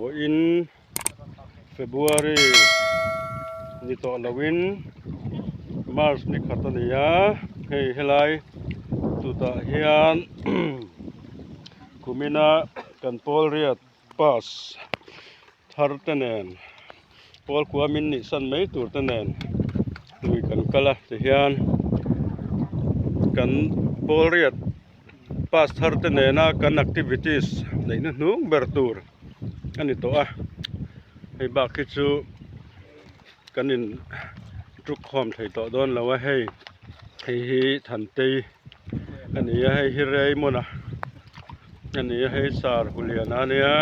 Vawiin February ni tawh loin March ni khat a ni a, hei helai chutah hian kumina kan pawl riat pass thar te nen pawl kua min nih san mai tur te nen lui kan kal a tihian kan pawl riat pass thar te nena kan activities neih na hnung ber tur a ni tawh a hei bak hi chu kan in tuk khawm thei tawh dawn lo a hei hei hi Thantei a ni a hei hi Raymond a a ni a hei Sar Huliana a nia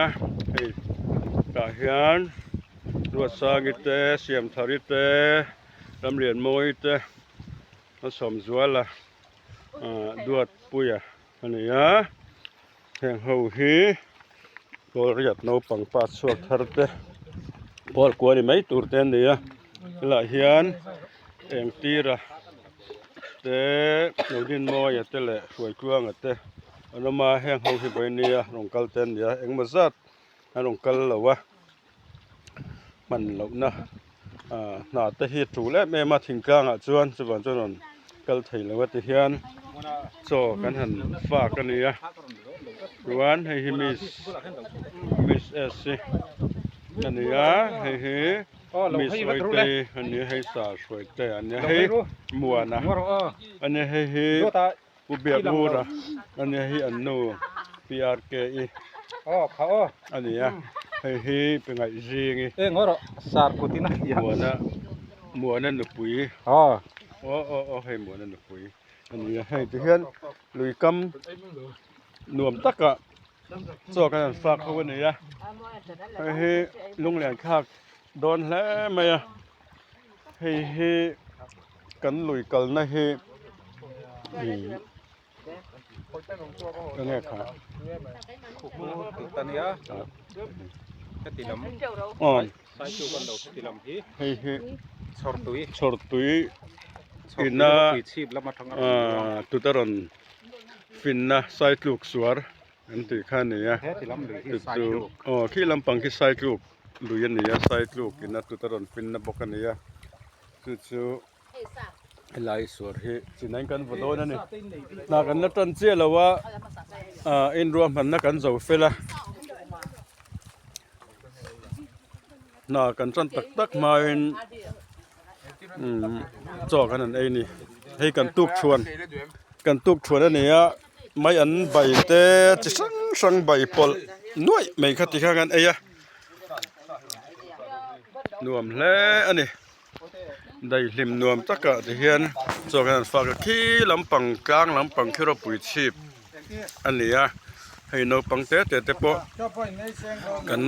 hei tah hian Ruatsangi te Siamthari te Ramlianmawii te a Sawmzuala ah Duatpuia a ni a heng ho hi pawl riat naupang pa chhuak thar te pawl kua ni mai tur te an ni a helaiah hian eng tira te Nodinmawia te leh Hruaitluanga te an awm a heng ho hi vawinia rawn kal te an ni a engemaw zat an rawn kal lo a hman lohna ah hna te hi a tul em em a thingtlangah chuan chuvang chuan rawn kal thei lo a ti hian chaw kan han fak a ni a chuan hei hi miss miss s hi a ni a hei hi miss awitei a ni a hei sar hruaite a ni a hei muana a ni a hei hi Pu Biakngura a nia hi an nu PRK i a ni a hei hi pe ngaih zing i Muana Muana nupui aw aw aw hei Muana nupui a ni a hei ti hian lui kam nuam takah chaw kan han fak ho a ni a hei hi lunglen thlak dawn hle mai a. Hei hi kan lui kalna hi ih enge kha aw hei hi chhawrtui ina ah tute rawn finna saitluk suar an tih kha a ni a chu chu aw khi lampang khi saitluk. Lui a ni a saitluk in a tut a rawn fin na bawk a ni a chu chu helai suar hi chinai kan vaw dawn a ni hna kan la tan chiah lo a ah inruahmanna kan zo fel a hna kan tan tak tak hmain umm chaw kan han ei a ni hei kan tuk chhuan kan tuk chhuan a ni a mai an bai te chi hrang hrang bai pawlh nuaih mai kha ti khan an ei a nuam hle a ni daihlim nuam takah ti hian chaw kan han fak a khi lampang tlang lampang khi ropui chhip a ni a hei naupang te te te pawh kan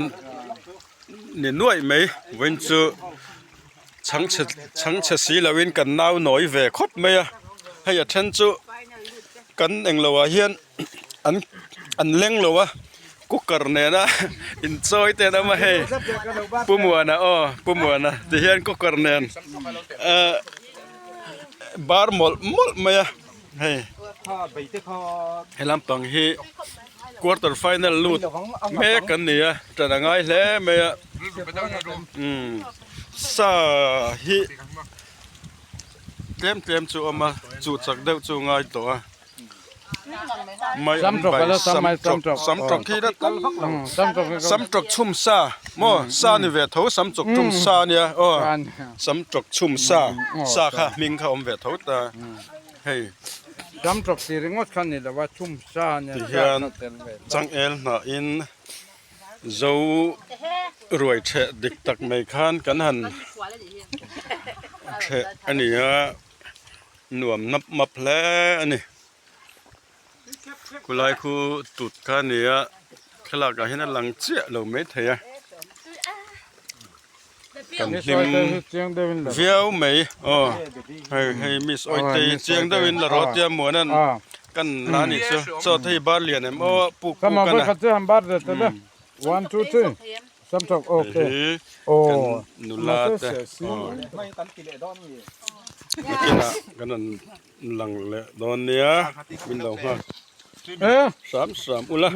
ni nuaih mai vawiin chu chhangchhe chhangchhe si loin kan nau nawi ve khawp mai a hei a then chu kan englo ah hian an an leng lo a cooker nena inchawi te an awm a hei pu muana aw pu muana ti hian cooker nen ah bar mawlh mawlh mai a hei he lampang hi quarter final lut mek an ni a ṭan a ngai hle mai a umm sa hi tlem tlem chu a awm a chu chak deuh chu a ngai tawh a mai an bai sam sam tawk hi la tam sam tawk chhum sa maw sa ni ve tho sam tawk chhum sa ania aw sam tawk chhum sa sa kha hming kha awm ve tho ta hei sam tawk tih ringawt kha ni lo a chhum sa ania ti hian changel hnah in zo ruai theh dik tak mai khan kan han theh a ni a. Nuam nap map hle a ni khulai khu tut kha a ni a thlalak ah hian a lang chiah lo maithei a kan hlim viau mai aw hei hei miss awite hi chiang deuhin la rawh tia muanan kan la a nih chu chaw te hi bar lian em aw puk puk a na. Hei kan nula te aw nakinah kan rawn lang leh dawn nia min lo nghak hram hram ula.